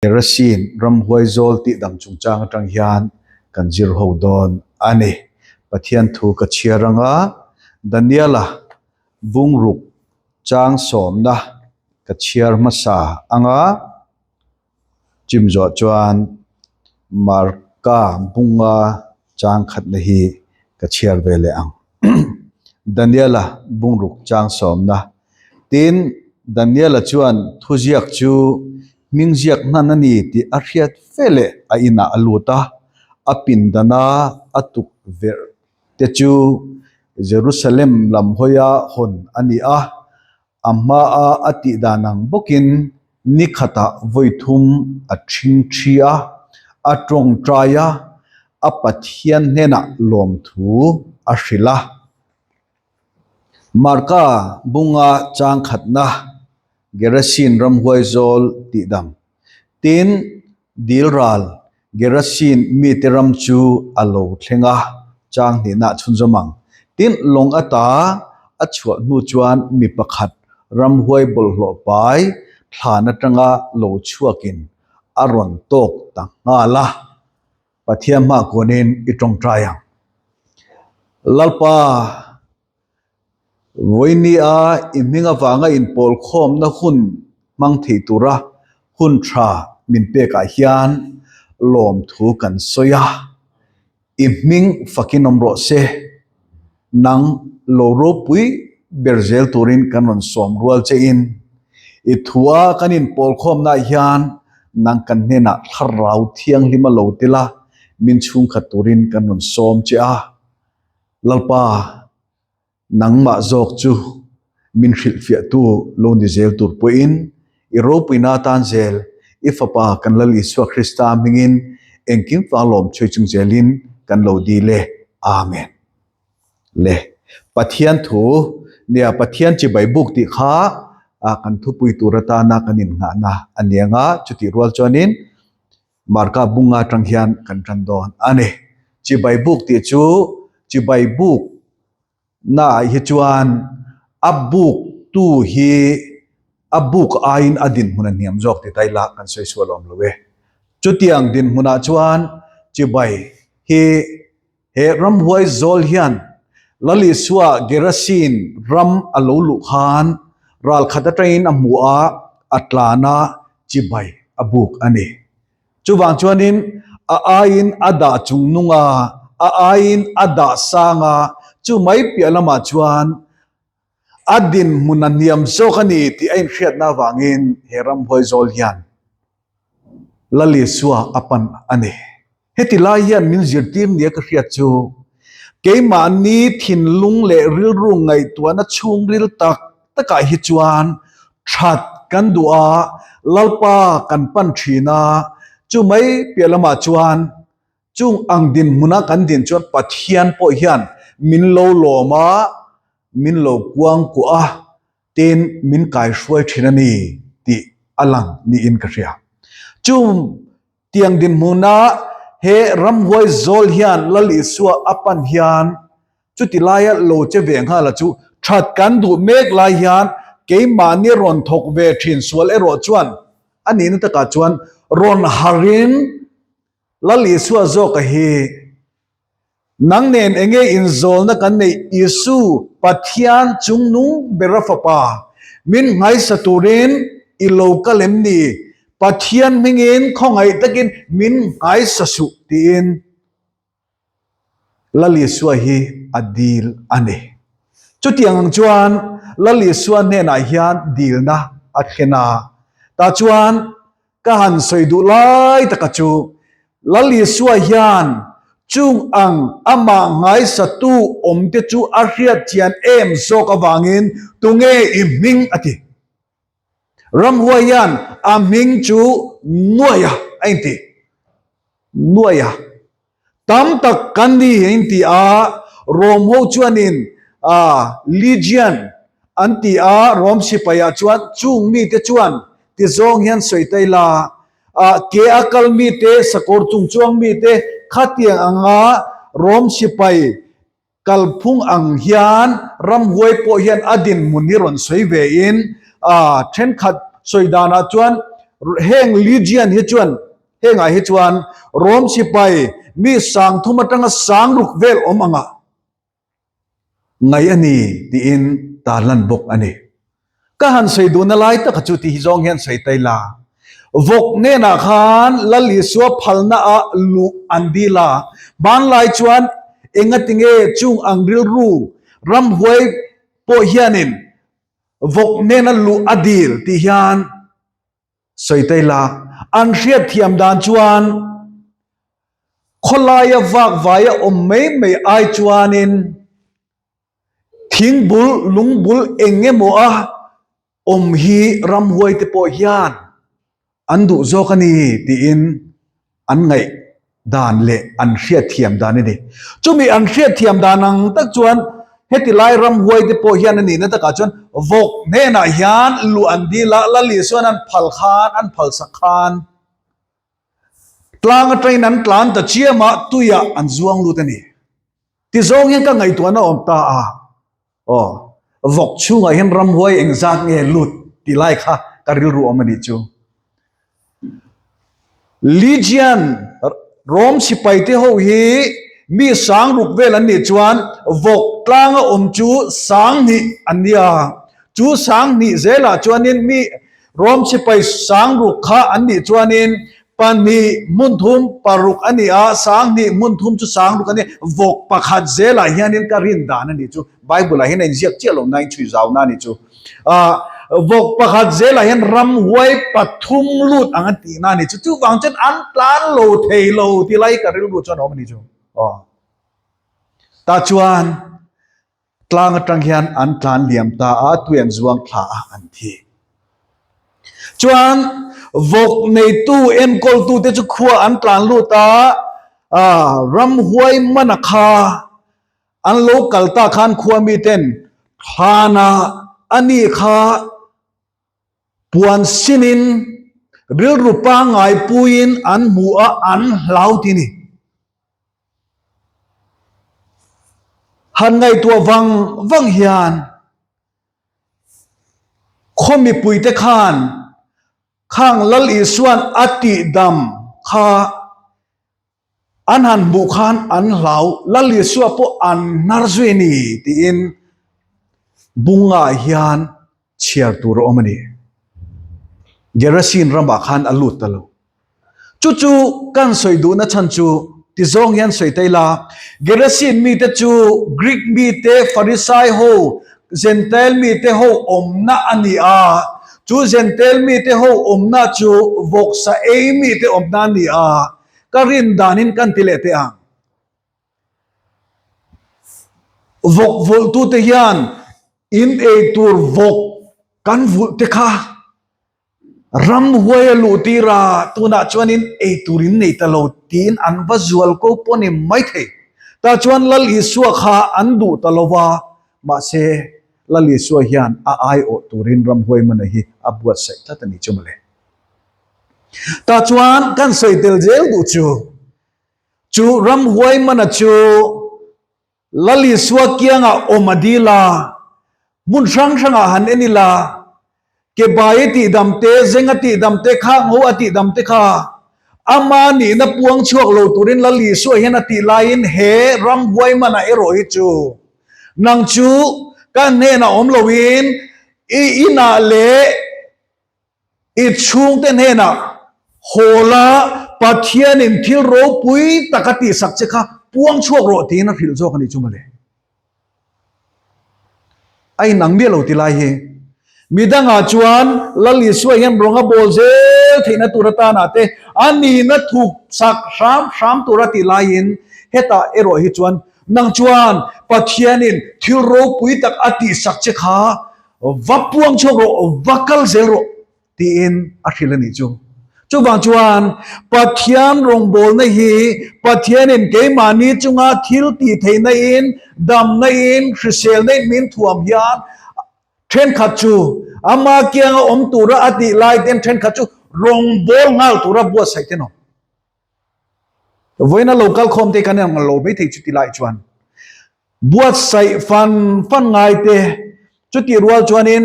Kerosene ramhuai zawl tih dam chungchang atang hian kan zir ho dawn a ni. Pathian thu ka chhiar anga Daniela bungruk chang sawmna ka chhiar hmasa anga chim zawh chuan Marka bunga chang khatna hi ka chhiar ve leh ang. Daniela bungruk chang sawmna Tin, Daniela chuan thuziak chu hming ziak hnan a ni tih a hriat fe leh a inah a lut a, a pindana a tukverh te chu Jerusalem lam hawia hawn a ni a, a hmaa a tih dan ang bawkin ni khatah vawi thum a ṭhing ṭhi a, a ṭawngṭai a, a Pathian hnenah lawmthu a hrilh a. Marka bunga chang khatna Gerasin ramhuai zawl tih dam. Tin, dil ral Gerasin mite ram chu a lo thleng a, chang hnihna chhunzawm ang. Tin, lawng ata a chhuah hnu chuan mi pakhat ramhuai bawlhhlawh pai thlan atanga lo chhuakin a rawn tawk ta nghal a. Pathian hma kuanin i tawngtai ang. Lalpa, vawinia i hming avanga inpawl khawmna hun hmang thei tura hun tha min pekah hian lawmthu kan sawi a, i hming fakin awm rawh se. Nang lo ropui ber zel turin kan rawn sawm rual chein i thua kan inpawl khawmnaah hian nang kan hnenah thlarau thianghlim a lo tel a, min chhungkhat turin kan rawn sawm che a. Lalpa, nangmah zawk chu min hrilhfiahtu lo ni zel tur pawhin i ropuina atan zel i Fapa kan Lal Isua Krista hmingin engkim fa lawm chhui chung zelin kan lo dil e. Amen. Le Pathian thu nia Pathian chibai buk tih kha kan thupui tur atana kan innghahna a ni anga chutih rual chuanin Marka bunga atang hian kan tan dawn a ni. Chibai buk tih chu chibai buk naah hi chuan a buk tu hi a buk aiin a dinhmun a hniam zawk ti ta ila kan sawi sual awm lo e. Chutiang dinhmunah chuan chibai hi He ramhuai zawl hian Lal Isua Gerasin ram a lo luh khan ral khat atangin a hmu a, a tlan a, chibai a buk a ni. Chuvang chuanin a aiin a dah chung nung a, a aiin a dah sang a, chu mai piah lamah chuan a dinhmun a hniam zawk a ni tih a inhriatna avangin he ramhuai zawl hian Lal Isua a pan a ni. Heti lai hian min zirtir nia ka hriat chu keimahni thinlung leh rilru ngaihtuahna chhungril tak takah hi chuan that kan duh a, Lalpa kan pan thin a, chu mai piah lamah chuan chung ang dinhmuna kan din chuan Pathian pawh hian min lo lawm a, min lo kuangkuah a, Tin, min kaihruai thin a ni tih a lang niin ka hria. Chu tiang dinhmuna he ramhuai zawl hian Lal Isua a pan hian chuti laia lo che ve nghala chu that kan duh mek lai hian keimahni rawn thawk ve thin sual erawh chuan a nihna takah chuan rawn harin Lal Isua zawka hi Nang nen enge inzawlna kan neih Isu, Pathian chungnung bera Fapa, min nghaisa turin i lo kal em ni? Pathian hmingin khawngaih takin min nghaisa suh tiin Lal Isua hi a dil a ni. Chutiang ang chuan Lal Isua hnenah hian dilna a thlen a, tah chuan Ka han sawi duh lai taka chu Lal Isua hian chung ang amah ngaisatu awmte chu a hriat chian em zawk avangin tunge i hming a ti. Ramhuai hian a hming chu Nuaia a inti. Nuaia. Tam tak kan ni a inti a, Rom ho chuanin Legion an ti a, Rom sipaiah chuan chung mite chuan ti zawng hian sawi ta ila, ke a kal mite, sakawr chung chuang mite khatiang anga Rom sipai Kalphung ang hian ramhuai pawh hian a dinhmun hi rawn sawi ve in, thenkhat sawi danah chuan Heng Legion hi chuan hengah hi chuan Rom sipai mi 3000 atanga 6000 vel awm anga ngaih a ni tiin tarlan bawk a ni. Ka han sawi duhna lai taka chu ti hi zawng hian sawi ta ila, vawk hnenah khan Lal Isua phalna ah luh an dil a, hmanlai chuan engatinge chung ang rilru ramhuai pawh hianin vawk hnena luh a dil tih hian sawi ta ila, an hriatthiam dan chuan khawlaia vakvaia awm mai mai ai chuanin thingbul, lungbul eng emaw a awm hi ramhuai te pawh hian an duh zawk a ni tiin an ngaih dan leh an hriatthiam dan a ni. Chumi an hriatthiam dan ang tak chuan heti lai ramhuai te pawh hian a nihna takah chuan vawk hnenah hian luh an dil a, Lal Isuan an phal khan, an phalsak khan tlang atangin an tlan ta chiam a, tuiah an zuang lut a ni. Tizawng hian ka ngaihtuahna awm ta a, aw, vawk chhungah hian ramhuai engzat nge lut tih lai kha ka rilru awm a nih chu. Legion, Rom sipai te ho hi mi 6000 vel an nih chuan vawk tlanga awm chu 2000 an nia. Chu 2000 zelah chuanin mi Rom sipai 6000 kha an nih chuanin pahnih hmun thum paruk a ni a, 2000 hmun thum chu 6000 a ni. Vawk pakhat zelah hianin ka rin dan a nih chu. Bible-ah hian a inziak chiah lo nain chhui zauna a nih chu. Vawk pakhat zelah hian ramhuai pathum lut ang a tihna a nih chu. Chuvang chuan an tlan lo thei lo ti lai ka rilru chuan a awm a nih chu. Aw. Tah chuan. Tlang atang hian an tlan liam ta a, tui an zuang thla a, an thi. Chuan vawk neitu enkawltute chu khua an tlan lut a, ramhuai mana kha an lo kal ta khan khua miten thlana a ni kha puan sinin rilru pangngai puiin an hmu a, an hlau ti ni. Han ngaihtuah vang vang hian khaw mipuite khan khang Lal Isuan a tihdam kha an han hmuh khan an hlau, Lal Isua pawh an hnar zui a ni tiin bungah hian chhiar tur a awm a ni. Gerasin ramah khan a lut ta lo. Chu chu kan sawi duhna chhan chu ti zawng hian sawi ta ila, Gerasin mite chu Greek mite, Farisai ho, Gentile mite ho awmna a ni a. Chu Gentile mite ho awmna chu vawksa ei mite awmna a ni a. Ka rin danin kan ti leh teh ang. Vawk vulhtute hian in ei tur vawk kan vulh te kha Ramhuai a luh tir a, tunah chuanin ei tur in nei ta lo tiin an va zual ko pawh ni mai thei. Tah chuan Lal Isua kha an duh ta lo va, mahse Lal Isua hian a aiawh turin ramhuai mana hi a buatsaih tlat a ni chu mawle. Tah chuan kan sawi tel zel duh chu, chu ramhuai mana chu, Lal Isua kiangah awm a dil a, hmun hrang hrangah han en ila, ke bai a tihdam te, zeng a tihdam te, khang ho a tihdam te kha ama nihna puang chhuak lo turin Lal Isua hian a tih laiin he ramhuai manah erawh hi chu nang chu ka hnenah awm loin i inah leh I chhungte hnenah haw la, Pathianin thil ropui tak a tihsak che kha puang chhuak rawh tiin a hrilh zawk a nih chu mawle. A inang miah lo ti lai hi. Midangah chuan Lal Isua hian rawng a bawl zel theihna tur atanah te a nihna thuk sak hram hram tur a tih laiin hetah erawh hi chuan nang chuan Pathianin thil ropui tak a tihsak che kha Va puang chhuak rawh, va kal zel rawh tiin a hrilh a nih chu. Chuvang chuan Pathian rawngbawlna hi Pathianin keimahni chunga thil tih theihna in, damna in, hriselna in min thuam hian thenkhat chu ama kianga awm tura a tih lai ten thenkhat chu rawngbâwl nghal tura buatsaih ten awm. Vawiina lo kal khawm te kan ang lo mai thei chuti lai chuan buatsaih fan fan ngai te chutih rual chuanin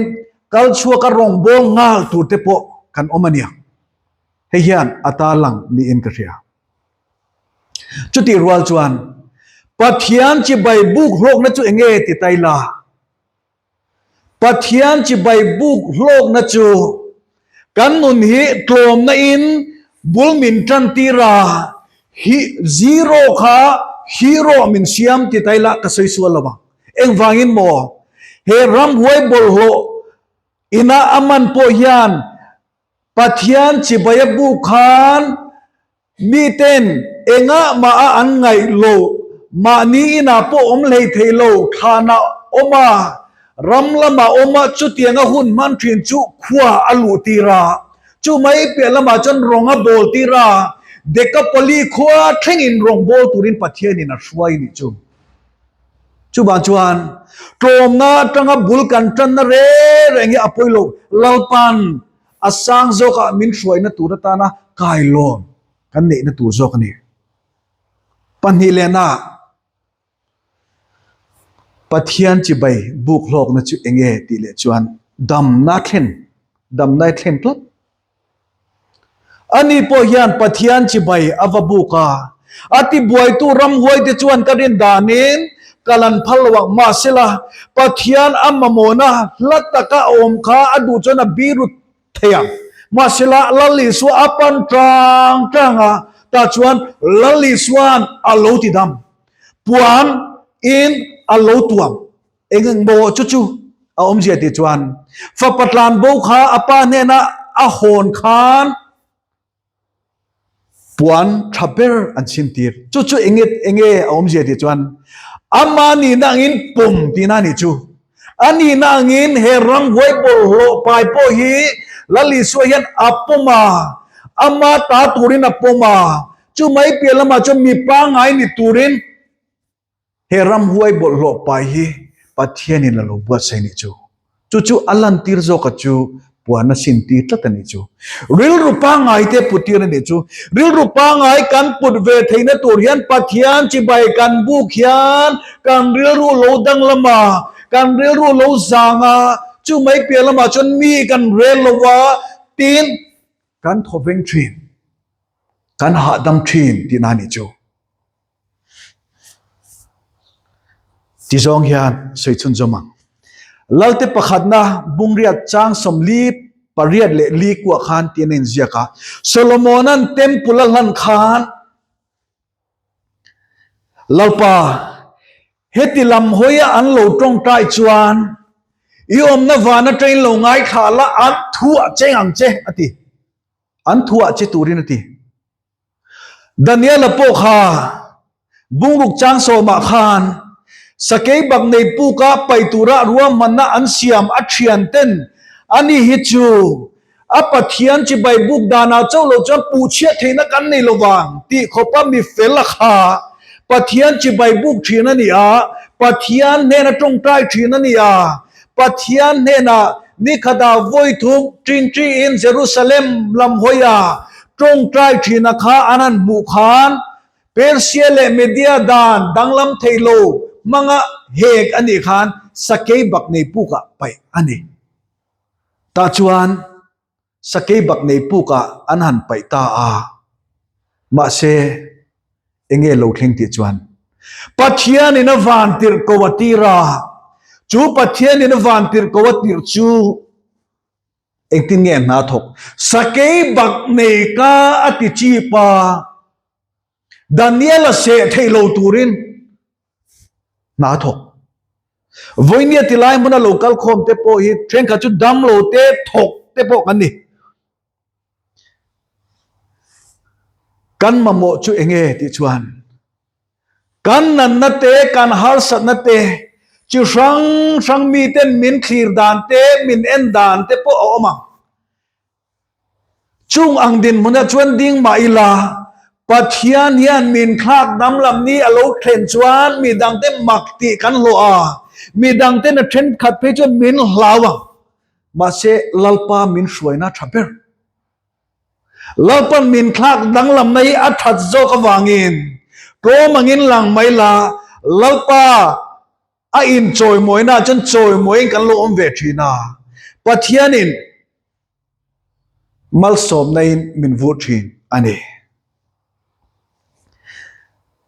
kal chhuaka rawngbâwl nghal tur te pawh kan awm a nia. Hei hian a tarlang niin ka hria. Chutih rual chuan Pathian chibai buk hlawkna chu enge ti ta ila? Pathian chibai buk hlawkna chu kan nun hi tlawmna in bul min tan tir a, hi zero kha hero min siam ti ta ila ka sawi sual lo ang. Engvangin maw? He ramhuai bawlhhlawh ina a man pawh hian Pathian chibai a buk khan miten engah mah a an ngaih loh, mahni inah pawh awm hlei thei lo, thlanah awm a, ram lamah awm a, chutianga hun hman thin chu khua a luh tir a, chu mai piah lamah chuan rawng a bawl tir a, Dekapoli khua thlengin rawng bawl turin Pathianin a hruai nih chu. Chuvang chuan tlawmna atanga bul kan tanna reng reng hi a pawi lo, Lalpan a sang zawkah min hruaina tur atana kailawn kan neihna tur zawk a ni. Pahnihlehnah Pathian chibai buk hlawkna chu eng nge tih leh chuan damna thlen, damna thlen tlat. Ani pawh hian Pathian chibai a va buk a, a tibuaitu ramhuaite chuan ka rin danin kal an phal lo ang. Mahsela, Pathian a mamawhna hla taka a awm kha a duh chuan a biru thei ang. Mahsela, Lal Isua a pan tang tang a, tah chuan Lal Isua'n a lo tidam, puan in a lo tuam. Eng eng maw chu chu a awmzia tih chuan fapa tlan bo kha a pa hnena a hawn khan puan tha ber an chhin tir. Chu chu eng enge a awmzia tih chuan ama nihna angin pawm tihna a nih chu. A nihna angin he ramhuai bawlhhlawh pai pawh hi Lal Isua hian a pawm a, ama ta turin a pawm a, chu mai piah lamah chuan mi pangngai ni turin He ramhuai bawlhhlawh pai hi Pathianin a lo buatsaih nih chu. Chu chu a lantir zawka chu puan a sintir tlat a nih chu. Rilru pangngai te put tir a nih chu. Rilru pangngai kan put ve theihna tur hian Pathian chibai kan buk hian kan rilru lo danglam a, kan rilru lo zang a, chu mai piah lamah chuan mi kan rel lo a, tin kan thawveng thin, kan hahdam thin tihna a nih chu. Ti zawng hian sawi chhunzawm ang. Lalte pakhatna bungriat chang 48 leh li kuah khan tiin a inziak a. Solomona'n temple a hlan khan Lalpa, heti lam hawia an lo tawngtai chuan i awmna van atangin lo ngaithla la, an thu a cheng ang che, a ti. An thu ah che turin a ti. Daniela pawh kha bungruk chang sawmah khan sakei bak nei puka paih tura ruahmanna an siam a thian ten ani hi chu a Pathian chibai buk danah chauh lo chuan puhchhiat theihna kan nei lo vang tih khawpa mi fel a kha Pathian chibai buk thin a ni a, Pathian hnena tawngtai thin a ni a, Pathian hnenah nikhatah vawi thum ṭingṭiin Jerusalem lam hawi a Tawngtai thina kha an han hmuh khan Persia leh Media dan danglam thei lo hmanga hek a nih khan sakei bak nei pukah paih a ni. Tah chuan sakei bak nei pukah an han paih ta a, mahse enge lo thleng tih chuan Pathianin a vantirh ko a tir a, chu Pathianin a vantirh ko a tirh chu Engtin nge hna thawk? Sakei bak nei ka a ti chip a, Daniel-a seh theih lo turin hna thawk. Vawinia ti lai hmuna lo kal khawm te pawh hi thenkhat chu dam lo te thawk te pawh kan ni. Kan mamawh chu enge tih chuan Kan nanna te, kan harsatna te, chi hrang hrang miten min thlir dan te, min en dan te pawh a awm ang. Chung ang dinhmunah chuan ding mah ila, Pathian hian min thlak damlam ni a lo thlen chuan mi dangte mak tih kan hlawh a, mi dangten a thenkhat phei chuan min hlau ang. Mahse, Lalpa min hruaina tha ber. Lalpan min thlak danglamna hi a that zawk avangin tlawm angin lang mai la, Lalpa a inchawimawina chuan chawimawiin kan lo awm ve thin a. Pathianin Malsawmna-in min vur thin a ni.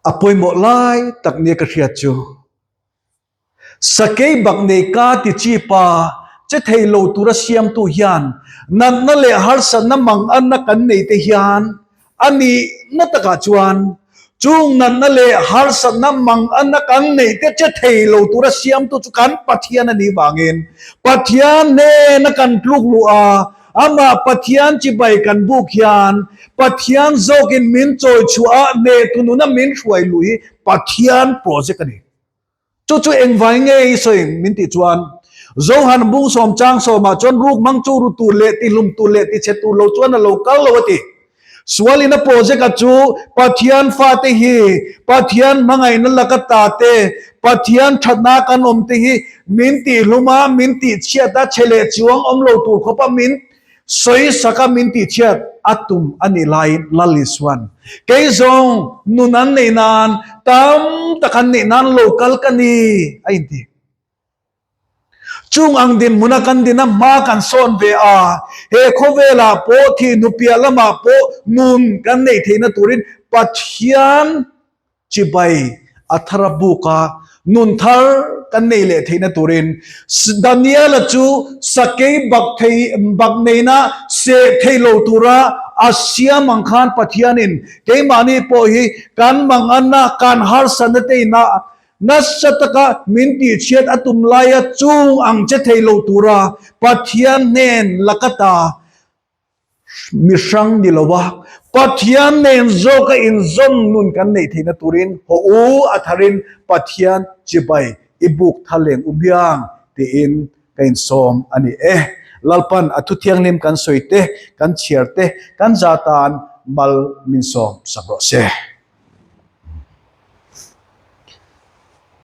A pawimawh lai tak nia ka hriat chu Sakei bak nei ka ti chi pa che thei lo tura siamtu hian natna leh harsatna manganna kan nei te hian a nihna takah chuan chung natna leh harsatna manganna kan neih te che thei lo tura siamtu chu kan Pathian a nih vangin Pathian hnena kan tluk luh a, amah Pathian chibai kan buk hian Pathian zawkin min chawi chhuah a, hnehtu nuna min hruai luh hi Pathian project a ni. Chu chu engvai nge i sawi min tih chuan Johan bung sawm chang sawmah chuan ruk hmang chu ru tur leh ti hlum tur leh ti chhe tur lo chuan a lo kal lo a ti. Sualin a project a chu Pathian fate hi Pathian hmangaihna laka ta te, Pathian thatna kan awm te hi min tih hlum a, min tih chhiat a, chhe leh chuang awm lo tur khawp a min Sawi saka min tihchhiat a tum a nih laiin Lal Isuan, Kei zawng nun an neih nan, tam tak an neih nan lo kal ka ni, a inti. Chung ang dinhmuna kan dina hma kan sawn ve a, he khawvelah pawh thihnu piah lamah pawh nun kan neih theihna turin Pathian Chibai a thar a buk a, nun thar kan nei leh theihna turin Daniela chu sakei bak thei bak neina seh thei lo tura a siam ang khan Pathianin keimahni pawh hi kan manganna kan harsatna te ina nasa taka min tihchhiat a tum laia chung ang che thei lo tura Pathian hnen lakata Mi hrang ni lo a, Pathian nen zawka inzawm nun kan neih theihna turin haw u a tharin Pathian chibai i buk thar leng u hmiang tiin ka insawm a ni e. Lalpan a thu thianghlim kan sawi te, kan chhiar te, kan za tan mal min sawm sak rawh se.